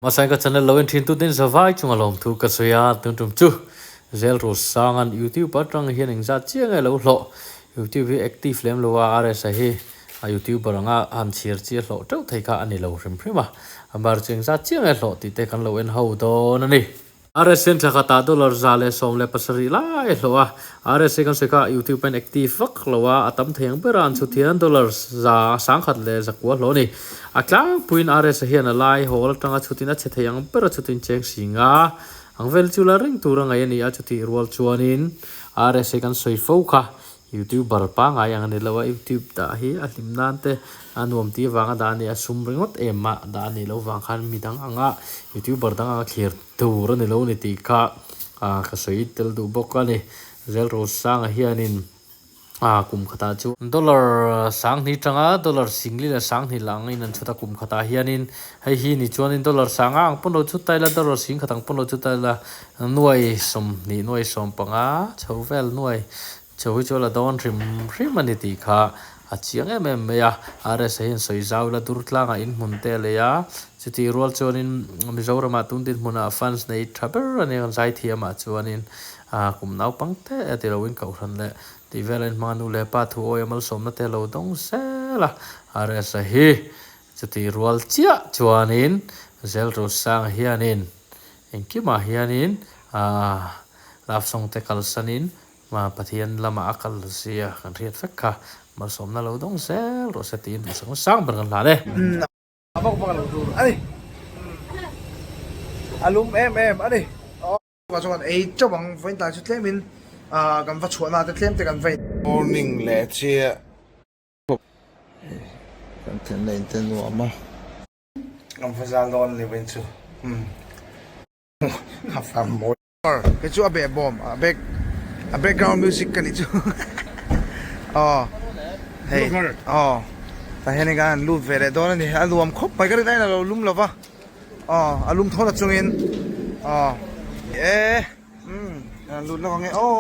Mahse ka channel lo en thin tute in zavai chunga lawmthu ka sawi a, tun tum chu Zel Rusanga'n YouTube atang hian engzat chiah nge lo hlawh, YouTube hi active lem lo a, RSa hi a YouTuber anga han chhiar chi a hlawh teuh thei kha a ni lo hrim hrim a, amar chu engzat chiah nge hlawh tih te kan lo en ho dawn a ni. RSN thla khatah dollar 170 lai a hlawh a, RSA kan sawi kha YouTube a in active vak lo a, a tam thei ang ber a, an chhut hian dollar 909 hlawh a ni. A tlangpuiin RSA hian a lai hawl atanga chhutin a chhe thei ang ber a chhutin cheng si nga ang vel chu la ring tur a ngaih a ni a, chutih rual chuanin RSA kan sawi fo kha Youtuber pangai ang a ni lo a, YouTube dah hi a hlim nan te a nuam tih avanga dah a ni a, sum ringawt em a dah a nih loh vang khan midang anga Youtuber dang anga thlir tur a ni lo a ni tih kha ah ka sawi tel duh bawk a ni. Zel Rosanga hianin ah kum khatah chu dollar 2000 tanga dollar 40 leh 20 lah angin an chhut a kum khatah hianin hei hi ni chuanin dollar sanga ang pawn lo chhut ta ila dollar 10,000 ang pawn lo chhut ta ila nuai 20 nuai 15 chho vel nuai Chu hi chu a la dawn hrim hrim a ni tih kha a chiang em em mai a, RSA hian sawi zau ila dur tlangah in hmun te a lei a, chutih rual chuanin Mizoramah tun dinhmunah fans nei tha ber a ni ang zaithiamah chuanin kum naupang te a ti loin kohhran leh tih velah in hmanga nu leh pa thu awi a malsawmna te a lo dawng zel a, RSA hi chutih rual chiah chuanin Zelrosanga hianin engkimah hianin love song te kalsanin Ma Pathian lamah a kal zia kan hriat vek kha, malsawmna lo dawng zel rawh se tiin duhsak hmasang ber kan hlan e. A vak vak lo tur a ni. A lum em em a ni. Aw chuan ei chauh ang vawiin tlai chu tlemin kan va chhuahna te tlem te kan va in. Morning leh chiah. Kan thlenna in te nuam a. Kan va zal dawn a ni vawiin chu. A fam mawi. Kei chu a behbawm a back a background music ka nih chu aw hei aw tah hian in kan han lut ve leh dawn a ni a nuam khawp mai ka rin aiin a lo lum lo va aw a lum thawn a chungin aw e umm kan han lut lawk ang e aw.